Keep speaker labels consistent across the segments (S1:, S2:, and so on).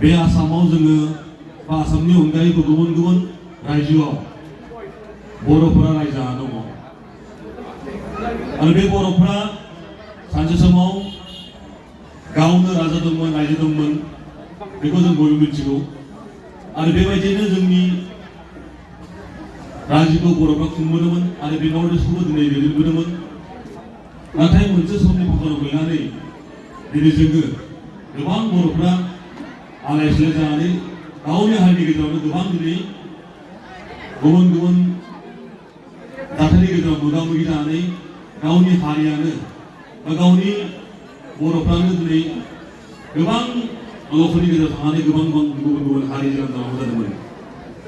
S1: बे आसामाव जोङो बा आसामनि अनगायैबो गुबुन गुबुन रायजोआव बर'फोरा रायजो जाना दङ आरो बे बर'फ्रा सानसे समाव गावनो राजा दंमोन रायजो दंमोन बेखौ जों बयबो मिथिगौ आरो बेबायदिनो जोंनि रायजोखौ बर'फ्रा खुंबोदोंमोन आरो बे नर्थ इस्टखौबो दिनै दैदेनबोदोंमोन नाथाय मोनसे समनि फाखनाव गैनानै दिनै जोङो गोबां बर'फ्रा आलाय सिलाय जानानै गावनि हारिनि गेजेरावनो गोबां दिनै गुबुन गुबुन जाथायनि गेजेराव मोगा मोगि जानानै गावनि हारियानो बा गावनि बर'फ्रानो दिनै गोबां अलखनि गेजेराव थांनानै गोबां गुबुन गुबुन हारि जानांगौ जादोंमोन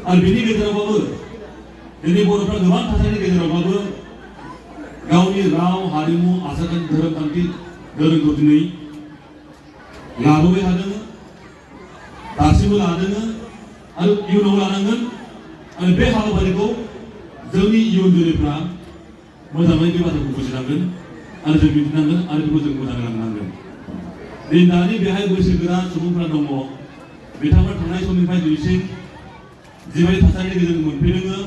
S1: आरो बेनि गेजेरावबाबो दिनै बर'फ्रा गोबां थासारिनि गेजेरावबाबो गावनि राव हारिमु आसारखान्थि धोरोमखान्थि धोरोमखौ दिनै लाबोबाय थादों दासिमबो लादों आरो इयुनाव लानांगोन आरो बे हाबाफारिखौ जोंनि इयुन जोलैफ्रा मोजाङै बे बाथ्राखौ बुजिनांगोन आरो जों मिथिनांगोन आरो बेखौ जों मोजाङै लांनांगोन दिनै दानि बेहाय बैसोगोरा सुबुंफ्रा दङ बिथांमोना थांनाय समनिफ्राय दिनैसिम जिबायदि थासारिनि गेजेरजों मोनफैदों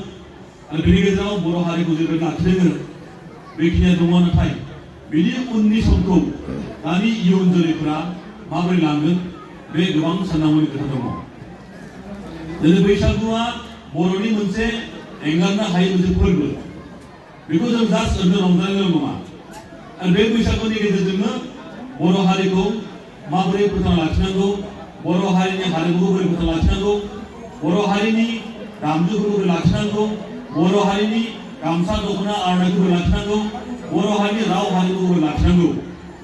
S1: आरो बेनि गेजेराव बर' हारिखौ जेरै लाखिदों बेखिनिया दङ नाथाय बेनि उननि समखौ दानि इयुन जोलैफ्रा माबोरै लांगोन बे गोबां साननांगौनि खोथा दङ दिनै बैसागुआ बर'नि मोनसे एंगारनो हायै मोनसे फोरबो बेखौ जों जास्ट ओरैनो रंजानायल' नङा आरो बे बैसागुनि गेजेरजोंनो बर' हारिखौ माबोरै फोथांना लाखिनांगौ बर' हारिनि हारिमुखौ बोरै फोथांना लाखिनांगौ बर' हारिनि दामजुफोरखौ बोरै लाखिनांगौ बर' हारिनि गामसा दख'ना आर'नाइखौ बोरै लाखिनांगौ बर' हारिनि राव हारिमुखौ बोरै लाखिनांगौ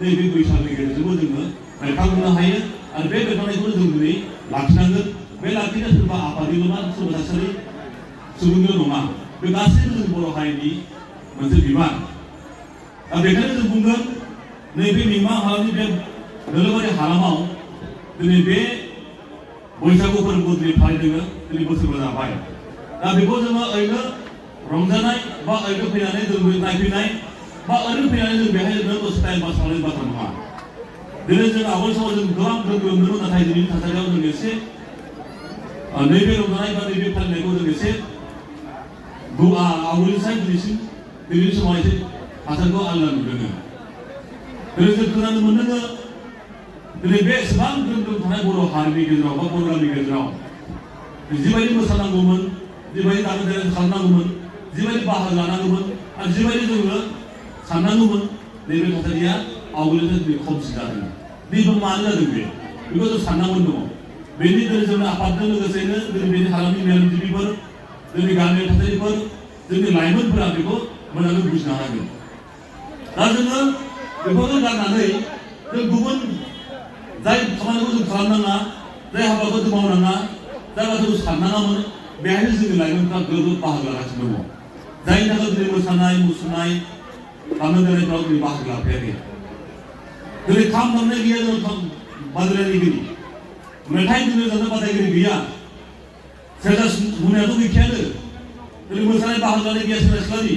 S1: नैबे बैसागुनि गेजेरजोंबो जोङो बेरखांहोनो हायो आरो बे बेरखांनायखौनो जों दिनै लाखिनांगोन बे लाखिनो सोरबा आफादनिल' नङा सोरबा सासेनि सुबुंनिल' नङा बे गासैबो जों बर' हारिनि मोनसे बिबान दा बेखायनो जों बुंगोन नैबे मिमां हालामनि बे दोरोङारि हालामाव दिनै बे बैसागु फोरबोखौ दिनै फालिदों दिनै बोसोरबा जाबाय दा बेखौ जोङो ओरैनो रंजानाय बा ओरैनो फैनानै जों नायफैनाय बा ओरैनो फैनानै जों बेहाय जोङो दसे टाइम पास खालामनाय बाथ्रा नङा दिनै जों आवगाय समाव जों गोबां रोंदोंमोन नाथाय दिनैनि थासारियाव जों एसे नैबे रंजानाय बा नैबे फालिनायखौ जों एसे आवगोलनिफ्राय दिनैनि समाव एसे थासारिखौ आलादा नुदों दिनै जों खोनानो मोनदों दिनै बे एसेबां ग्रोम ग्रोम थानाय बर' हारिनि गेजेराव बा बर' गामिनि गेजेराव जिबायदि मोसानांगौमोन जिबायदि दामनाय देनाय खालामनांगौमोन जिबायदि बाहागो लानांगौमोन आरो जिबायदि जोङो साननांगौमोन नैबे थासारिया आवगोलनिफ्राय दिनै खमसिन जादों दिनै मानो जादों बेखौ जों साननांगौ दङ बेनि दिनै जोंनि आफादजों लोगोसेनो दिनै बेनि हालामनि मेलेमजिबिफोर जोंनि गामियारि थासारिफोर जोंनि लाइमोनफोरा बेखौ मोजाङै बुजिनो हानांगोन दा जोङो बेफोरखौ गारनानै जों गुबुन जाय खामानिखौ जों खालामनाङा जाय हाबाखौ जों मावनाङा जाय बाथ्राखौ साननाङामोन बेहायनो जोंनि लाइमोनफ्रा ग्रोब ग्रोब बाहागो लागासिनो दङ जायनि थाखाय दिनै मोसानाय मुसुरनाय दामनाय देनायफ्राव दिनै बाहागो लाफायाखै दिनै खाम दामनाय गैया जों बादायलायगिरि मेथाइ रोजाबनो बादायगिरि गैया सेरजा हुनायाथ' गैखायानो दिनै मोसानाय बाहागो लानाय गैया सेंग्रा सिख्लानि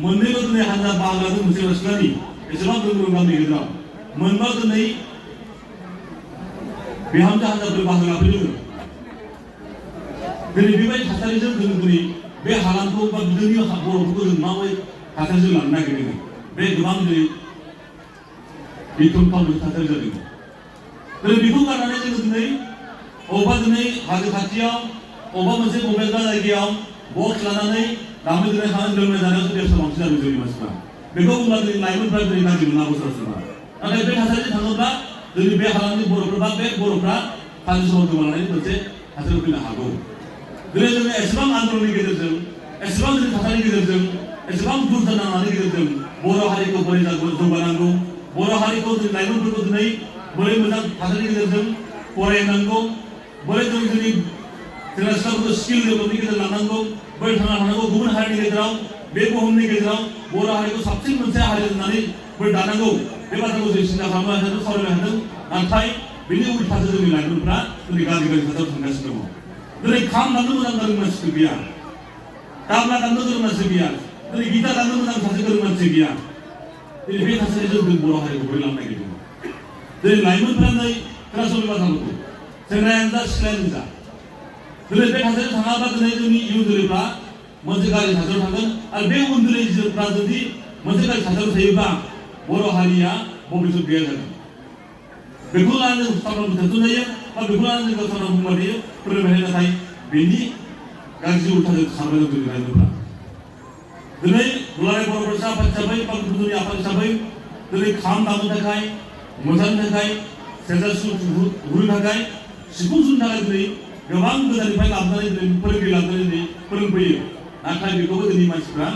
S1: मोननैबो दिनै हान्जा बाहागो लादों सेंग्रा सिख्लानि एसेबां गोरों गामिनि गेजेराव मोनबा दिनै बिहामजो हान्जाफोर बाहागो लाफैदों दिनै बेबायदि थासारिजों जों दिनै बे हालामखौ बा जोंनि बर'फोरखौ जों माबोरै थासारिजों लानो नागिरदों बे गोबां दिनै गिख्रंथाव मोनसे थासारि जादों दिनै बेखौ गारनानै जोङो दिनै अबेबा दिनै हाजो खाथियाव अबेबा मोनसे बबेबा जायगायाव बक्स लानानै दामनाय देनाय खालामनानै लोंनाय जानायावसो बेस्थ' बांसिन जादों जोंनि मानसिफ्रा बेखौ बुंब्ला दिनै लाइमोनफ्रा दिनै नागिर मोना बोसोर नाथाय बे थासारिजों थाङोब्ला जोंनि बे हालामनि बर'फोर बा बे बर'फ्रा सानसे समाव गोमानानै मोनसे थासारियाव फैनो हागौ दिनै जोङो एसेबां आन्दलननि गेजेरजों एसेबां जोंनि थासारिनि गेजेरजों एसेबां दुर्जा नांनायनि गेजेरजों बर' हारिखौ बोरै जौगानांगौ बर' हारिखौ जों लाइमोनफोरखौ दिनै बोरै मोजां थासारिनि गेजेरजों फरायनांगौ बोरै जों जोंनि सेंग्रा सिख्लाफोरखौ स्किल डेभेलपनि गेजेरजों लानांगौ बोरै थांना थानांगौ गुबुन हारिनि गेजेराव बे बुहुमनि गेजेराव बर' हारिखौ साबसिन मोनसे हारि होननानै बोरै दानांगौ बे बाथ्राखौ जों सिन्था खालामनो हादों सावरायनो हादों नाथाय बेनि उल्थासो जोंनि लाइमोनफ्रा दिनै गाज्रि गाज्रि थासारियाव थांगासिनो दङ दिनै खाम दामनो मोजां गोरों मानसि गैया ताबला दामनो गोरों मानसि गैया दिनै गिटार दामनो मोजां सासे गोरों मानसि गैया दिनै बे थासारिजों जों बर' हारिखौ बोरै लांनो नागिरदों दिनै लाइमोनफ्रा नै खोनासंनो बाथ्राफोरखौ सेंग्रायानो जा सिख्लायानो जा दिनै बे थासारियाव थाङाब्ला दिनै जोंनि इयुन जोलैफ्रा मोनसे गाज्रि थासारियाव थागोन आरो बे उन जोलैफ्रा जुदि मोनसे गाज्रि थासारियाव थायोब्ला बर' हारिया भबिष्यत गैया जागोन बेखौ लानानै जों सामफ्रामबो टेनसन जायो बा बेखौ लानानै जों सामफ्रामबो बुंबाय थायो फोरोंबाय थायो नाथाय बेनि गाज्रि उल्थाजों खारबाय दं जोंनि रायजोफ्रा दिनै दुलाराय बर' फरायसा आफाद हिसाबै बा गुबुननि आफाद हिसाबै दिनै खाम दामनो थाखाय मोसानो थाखाय सेरजा सिफुं हुनो थाखाय सिफुं सुनो थाखाय दिनै गोबां गोजाननिफ्राय लाबोनानै दिनै फोरोंगिरि लाबोनानै दिनै फोरोंफैयो नाथाय बेखौबो जोंनि मानसिफ्रा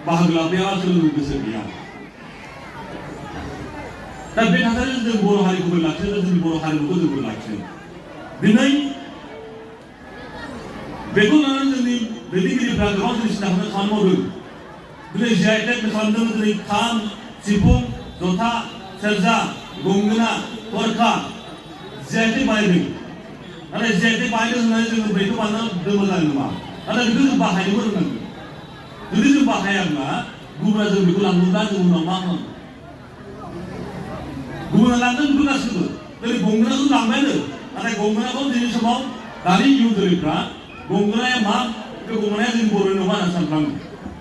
S1: बाहागो लाफैया सोलोंनो गोसो गैया दा बे थासारिजों जों बर' हारिखौबो लाखिनो जोंनि बर' हारिमुखौ जोंबो लाखिनो दिनै बेखौ लानानै जोंनि दैदेनगिरिफ्रा गोबां जोंनि सिन्थाखौनो खामानि मावदों दिनै जिआइटेक खालामदों दिनै खाम सिफुं जथा सेरजा गंगोना थरखा जिआइटेक बानायदों नाथाय जिआइटेक बानायदों होननानै जोङो बेखौ बानायना दोनबा जानाय नङा नाथाय बेखौ जों बाहायनोबो रोंनांगोन जुदि जों बाहायाब्ला गुबुना जों बेखौ लाङोब्ला जों उनाव मा खालामो गुबुना लांदों बेखौ गासिबो दिनै गंगोनाखौ लांबायानो नाथाय गंगोनाखौ दिनैनि समाव दानि इयुन जोलैफ्रा गंगोनाया मा बे गंगोनाया जोंनि बर'नि नङा होनना सानफ्लाङो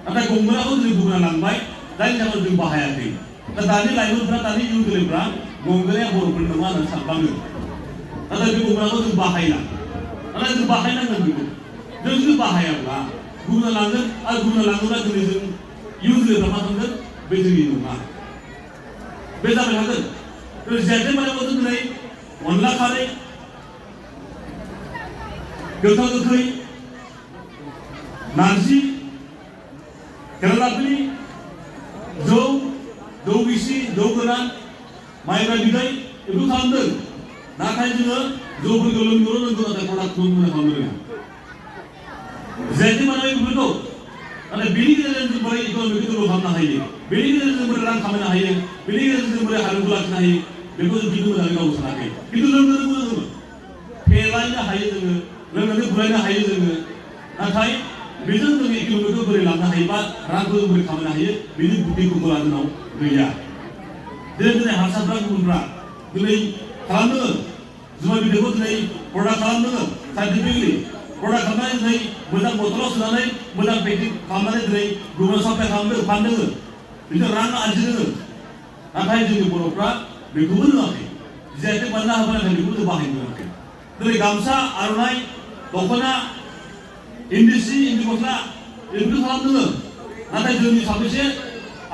S1: नाथाय गंगोनाखौ जों गुबुना लांबाय जायनि थाखाय जों बाहायाखै दा दानि लाइमोनफ्रा दानि इयुन जोलैफ्रा गंगोनाया बर'फोरनि नङा होनना सानफ्लाङो नाथाय बे गंगोनाखौ जों बाहायला नाथाय जों बाहायनांगोन बेखौ जों जुदि बाहायाब्ला गुबुना लांगोन आरो गुबुना लाङोब्ला दिनै जों इयुन जोलैफ्रा मा खालामगोन बे जोंनि नङा बे जाबाय थागोन जिआइटेक बानायबाबो दिनै अनला खारै गोखा गोखै नारजि खेरादाफिनि जौ गिसि जौ गोरान माइब्रा बिदै बेखौ खालामदों नाथाय जोङो जौफोरखौ लोंनोल' रोंगौ नाथाय प्रडाक्टखौ खालामनो रोङा जिआइटेक बानायबाय बेफोरखौ नाथाय बेनि गेजेरजों जों बोरै इक'नमिकखौ डेभेलप खालामनो हायो बेनि गेजेरजों जों बोरै रां खामायनो हायो बेनि गेजेरजों जों बोरै हारिमुखौ लाखिनो हायो बेखौ जों खिन्थु मोजाङै रावबो सानाखै खिन्थु लोंनो रोंगौ जोङो फेलायनो हायो जोङो लोंनानै बुलायनो हायो जोङो नाथाय बेजों जों इक'नमिकखौ बोरै लांनो हायो बा रांखौ जों बोरै खामायनो हायो बेनि बुद्धिखौ जोंनाव गैया दिनै हारसाफ्रा गुबुनफ्रा दिनै खालामदों जुमाय बिदैखौ दिनै प्रडाक्ट खालामदों साइन्टिफिकलि प्रडाक्ट खालामनानै दिनै मोजां बथलाव सोनानै मोजां पेकिं खालामनानै दिनै गुबुन साप्लाय खालामदों फानदों बिदिनो रां आरजिदों नाथाय जोंनि बर'फ्रा बेखौबो रोङाखै जिआइटेक बानायना होबाय नाथाय बेखौ जों बाहायनो रोङाखै दिनै गामसा आर'नाइ दख'ना इन्दि सि इन्दि गस्ला बेफोरखौ खालामदों नाथाय जोंनि साबेसे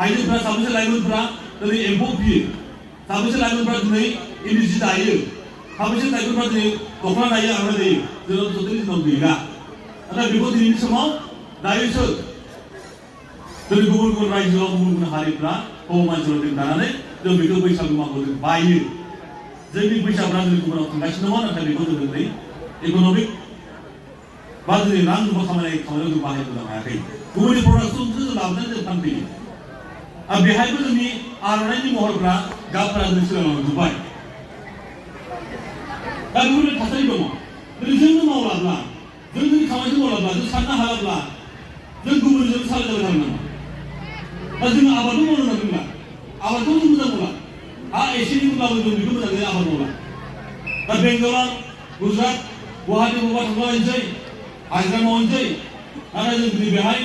S1: आइजोफ्रा साबेसे लाइमोनफ्रा दिनै एम्फौ फियो साबेसे लाइमोनफ्रा दिनै इन्दि सि दायो साबेसे लाइमोनफ्रा दिनै दख'ना दायो आर'नाइ दायो जोंनाव टटेलि जोंनाव गैला नाथाय बेखौ दिनैनि समाव दायोसो दिनै गुबुन गुबुन रायजोआव गुबुन गुबुन हारिफ्रा हौवा मानसिफ्रा जों दानानै जों बेखौ बैसागु मागोआव जों बायो जोंनि बैसागुफ्रा जोंनि गुबुनाव थांगासिनो दङ नाथाय बेखौ जों दिनै इक'नमिक बा दिनै रां रुफा खामानियाव जों बाहायनो हायाखै गुबुननि प्रडाक्टखौ जों लाबोनानै जों फानफैयो आरो बेहायबो जोंनि आर'नाइनि महरफ्रा गाबफ्रा जों सोलायलांजोब्बाय दा बेफोरबायदि थासारि दङ दिनै जोंनो मावलाब्ला जों जोंनि खामानिखौ मावलाब्ला जों साननो हायाब्ला जों गुबुनजों सालायजाबाय थागोन नामा दा जोङो आबादखौ मावनो रोंला आबादखौ जों मोजां मावला हा एसेनि होनब्लाबो जों बेखौ मोजाङै आबाद मावला दा बेंगालर गुजरात गुवाहाटि बबेबा थांलाबायनोसै हाजिरा मावनोसै नाथाय जों दिनै बेहाय